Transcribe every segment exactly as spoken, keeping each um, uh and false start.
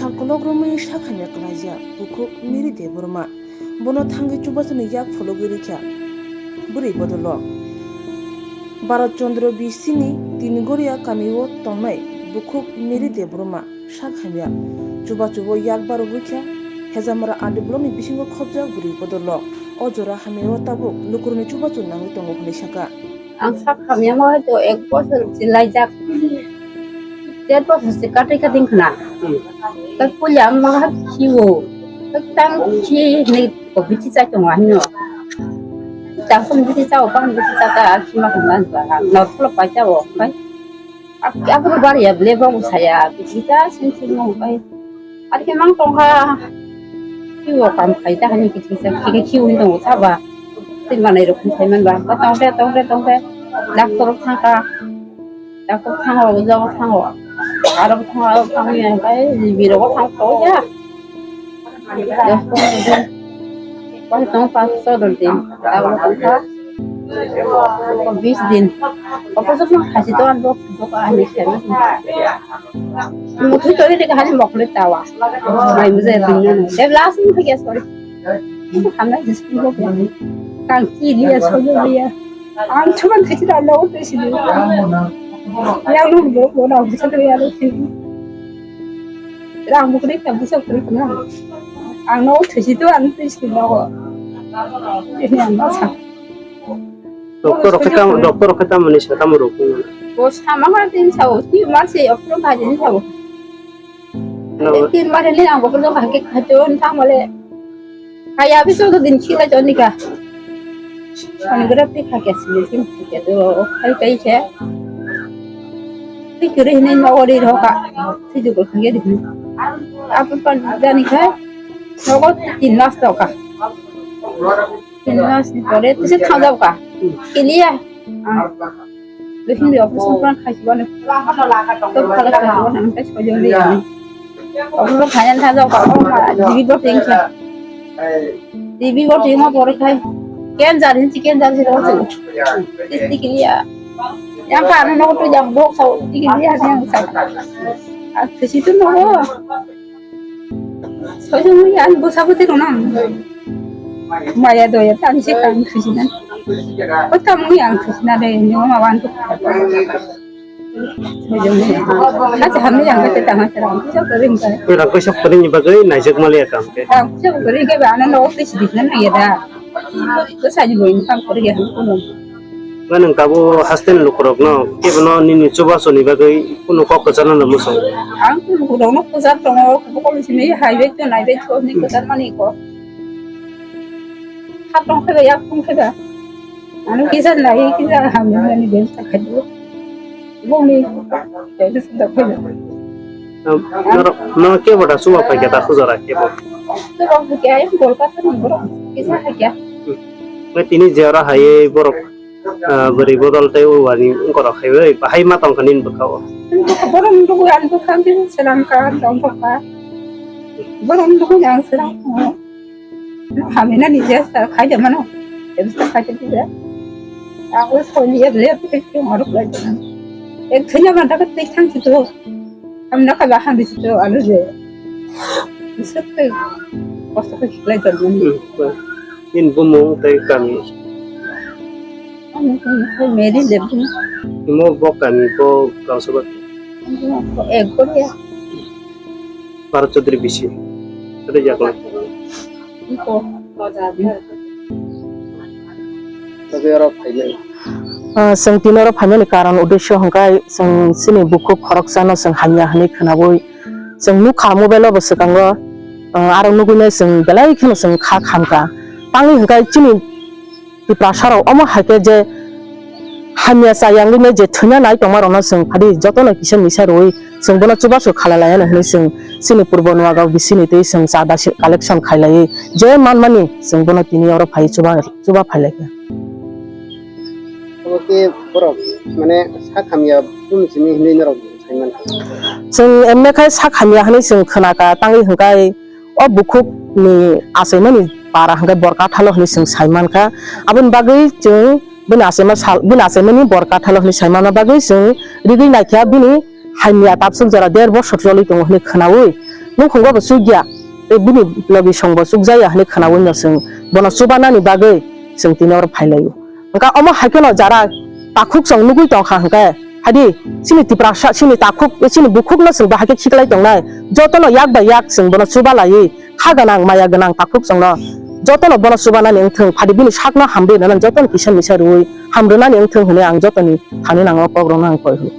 Ang kolok romwi sak hamya kwlaijak bukhuk Mary Debbarma. Bono thangwi chubachuni yak phologwi rikha bwrwi bodolo. Bharat Chandra B C ni Tinigoria kamio tongnai bukhuk Mary Debbarma sak hamya. Chubachubo yak barogwi kha Hejamara R D block ni bisingo khopjak bwrwi bodolo. O jora hamyao tabuk lukurokni chubachu nangwi tongo hwnwi sakha. Ang sak hamya ma hoito ek bosor se laijak. Der bosor se katai kating khna. Tak puja ang ma khiwo. Tak tang khi ni ko bichi cha chong ani no. Tang ko bichi cha o pang bichi cha ka khima ko man ba. Nor phulo pa cha o kai. Abro bar ya ble ba usaya. Bichi cha sin sin mo kai. Ar khe mang tongkha, khiwo kam khai ta hani kithi sa, khe khiwi tong saba. Twi manai rok khai man ba, ba tong de, tong de, tong de. Doctor thangkha, doctor thango, ujao thango. Aro thango, aro thango, ya kai, G B rok thang to ya. Ba tong pa so don tin, ta tongkha. Bis din. Operation no khasi to an bok bok ani khani. Muthui to ni khani mokle tawa. Mai mujhe din no. Dev last ni khya sorry. Hamna jis pi bok ni. Kang chi liya so liya. Ang chuban khasi da lo te si. Ya lu lo lo na bisa to ya lo si. Rang mukri ka bisa kri na. Ang no khasi to an te si lo. Ini ang sa. Doctor rok khe tamo, doctor rok khe tamo ni sa tamo rok. Bo sama ma tin sa o, ti ma se o pro ka din sa o. No. Tin ma le ang bo pro ka ke ka to ta mo le. Kaya bi so din chi la to ni ka. Ani gra pi ka ke si le sin ke to kai kai che. Ti kiri ni no ori ro ka. Ti ju ko ke di. Apa pan jani ka. No ko tin mas to ka. Tin mas ni pore tise thang jao ka. Kiliya. Ah. Lekin di operation plan khai sibani. To khala khai sibani, ang khai sibani. Operation khai thang jao ka. Oh, ma, dibi bo ting kha. Dibi bo ting ma pore khai. Ken jari si, ken jari si ro. Tis di kiliya. Yang ka ano no to yang bok sao, di kiliya yang sao. Ah, to si tu no. Sojong mui ang bwsa bwtwi rwno ang maya doya tani se kang khujina. O tamo mui ang khujina de, ni ma wan to. Sojong mui ang. Acha hamni ang te tama tara ang kusa kering ka. Ora kusa kering ni bagwi naijak mali akam ke. Ang kusa kering ke ba ano no office di na ya da. Kusa ni boy ni kam kering ya kuno. Ba nwng tabuk hasteni lukurokno kebono nini chubasoni bagwi kunu kok kwcharnano mwsong? Ang lukurokno kwchar tongo, bokol simi hai bai to nai bai to ni kwchar mani ko. Hap tong khaiba, yak tong khaiba. Ano kisa nai, kisa hamni mani bebostha khaibo. Bongni bebostha khaibo. Norok, no kebo da chuba phaikha da hujara kebo? Chuba phaikha, ayang Kolkata ni borok, kisa phaikha. Tini je oro hai borok Ah, bwrwi bodol tei o wani wngkorok hai bai bahai ma tongkha nini bwkha o. Borom dugu ang bwkha ang kisa selam ka tong bwkha. Borom dugu ang selam. Hamina ni jesta khai de mano. Jesta khai de dia. Aku soli ya le pe ke maruk lai. Ek thanya manda ka te thang situ. Hamina ka ba hambi situ alu je. Sette kosto ke lai jar mani. Nini bumung tei kami. Mary Debbarma. Imo bo kami bo Gausabad. Ekgoria. Bharat Chaudhary bisi. Ada jakla. Iko. Tei oro phainai. Ah, chwng tini oro phaimani karon uddesyo hwnkhe chwng chini bukhuk khoroksano chwng hamya hwnwi khwnabwi chwng nukha mobile o bo swkango, ah, aro nugwinai chwng belai kheno chwng kha khamkha. Tangwi hwnkhe chini Tiprasarok omo hai khe je hamya cha yangwi nai je thwina nai tongma rokno chwng phadi jotono kisa misa rwui chwng bono chubachu khalai laiyano hinwi chwng chini Purbo Nuagao bisini tei chwng cha dasi collection khailaiwi je manmani chwng bono tini oro phai chuba, chuba phailaikha. Obo khe borok mane sak hamya brum simi hinwi norok sai mankha. Chwng emne khai sak hamya hinwi chwng khwnakha tangwi hwnkhe O bukhuk ni achaimani para hwnkhe Borkathalo hinwi chwng sai mankha. Aboni bagwi chwng bini achaima sal, bini achaimani Borkathalo hinwi sai manna bagwi chwng rigwi naikha bini hamya tabswk jora der bosor cholwi tongo hinwi khwnaui. Nukhungo bo chukya, tei bini logi songbo chukjaya hwnwi khwnawi no chwng bono chubanani bagwi chwng tini oro phailaio. Hwnkha omo hai kheno jara takhuk chwng nugwi tongkha hwnkhe, hadi chini Tiprasa, chini takhuk, chini bukhukno chwng bahai khe khiklai tongnai, jotono yak bai yak chwng bono chubalaiwi kha gwnang, maya gwnang takhuk chwngno jotono bono chubanani wngthwng, phadi bini sakno hamrwi rwnani jotono kisa misa rwui hamrwnani wngthwng hwnwi ang jotoni thani nango kokrokno ang koi hwnwi.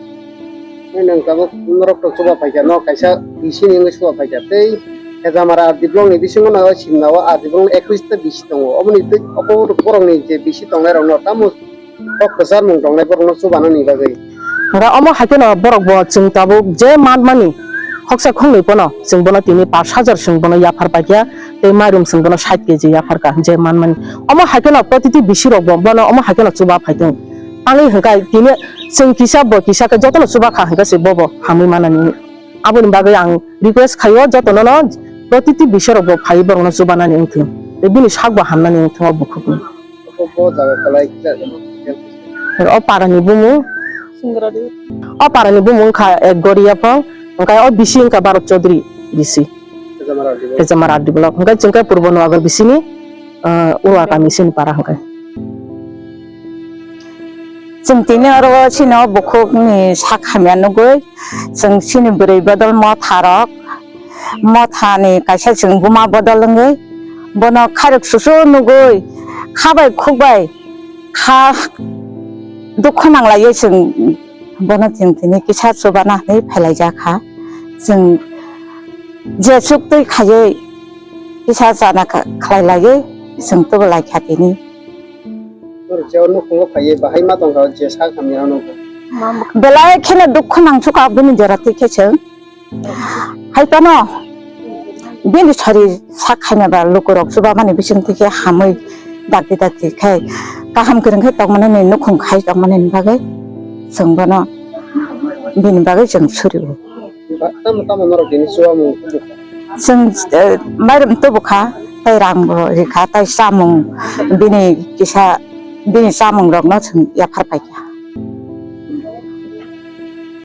Nang tabuk norok to chuba phaikha, no kaisa bisi ni wngwi chuba phaikha, tei Hejamara R D block ni bisingo no Simna o R D block ni ekwis ta bisi tongo, oboni tei obo borok ni je bisi tongnai rok no tamo kok kwchar mung tongnai borok no chubanani bagwi. Hwnkha omo hai kheno borok bo chwng tabuk je manmani khoksa khoknwi pono chwng bono tini pash hajar chwng bono yaphar paikha, tei mairum chwng bono sait keji yaphar kha je manmani. Omo hai kheno protiti bisi rok bo bono omo hai kheno chuba phaithwng. Tangwi hwnkha tini chwng kisa bo kisa khe jotono chuba kha hwnkhe se bobo hamwi manani. Aboni bagwi ang request khaio jotono no protiti bisi rok bo phaiwi borok no chubanani wngthwng tei bini sak bo hamnani wngthwng o bukhukni. Obo jaga kwlai kisa. O parani bumung. O parani bumung wngkha ek Goriya phong, hwnkhe o bisi wngkha Bharat Chaudhary bisi. Hejamara R D block. Hejamara R D block. Hwnkhe chwng khe Purbo Noagar bisini, ah, Urwa kami sini para hwnkhe. Chwng tini oro chini o bukhukni sak hamya nugwi, chwng chini bwrwi bodol motha rok, mothani kaisa chwng buma bodol wngwi, bono khairok susu nugwi, kha bai khuk bai kha dukhu nanglaiwi chwng bono chwng tini kisa chubana hinwi phailaijak kha. Chwng je chuk twi khaiwi kisa chana kha-, khlai laiwi chwng tubu lai kha tini. Oro je o nukhungo phaiwi bahai ma tongkha, je sak hamya no. Belai kheno dukhu nangsuka bini jora twi khe chwng. Hai tano bini sari sak khaina ba lukurok chubamani bising twi khe hamwi dakti dakti khai kaham kwrwng khe tongmani ni nukhung khai tongmani ni bagwi chwng bono bini bagwi chwng suri o. Ba-, tamo, tamo norok bini chubamung tubu kha? Chwng, eh, mairum tubu kha, tei rang bo ri kha, tei chamung bini kisa, bini chamung rok no chwng yaphar pai kha.